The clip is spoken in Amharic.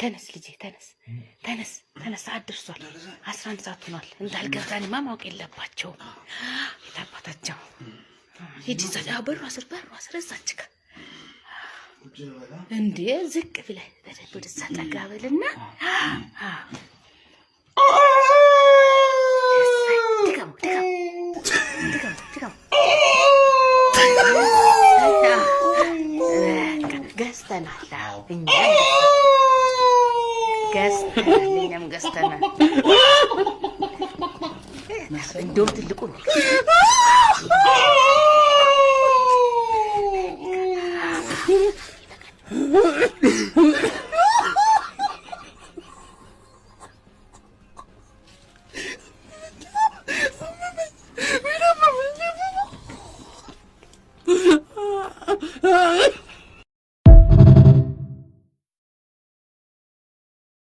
ተነስ ልጄ ተነስ፣ ተነስ፣ ተነስ። ሰዓት ደርሷል። 11 ሰዓት ሆኗል። እንዳልገዛንማ ማወቅ የለባቸውም። የታባታቸው ሂድ፣ እዛ በሯ ስር፣ በሯ ስር እዛች ጋር እንዴ ዝቅ ብለህ በደንብ ወደዛ ጠጋ በልና ድገሙ፣ ድገሙ፣ ድገሙ፣ ድገሙ። ገዝተናል፣ እኛም ገዝተናል፣ እኛም ገዝተናል። እንደውም ትልቁ ነው።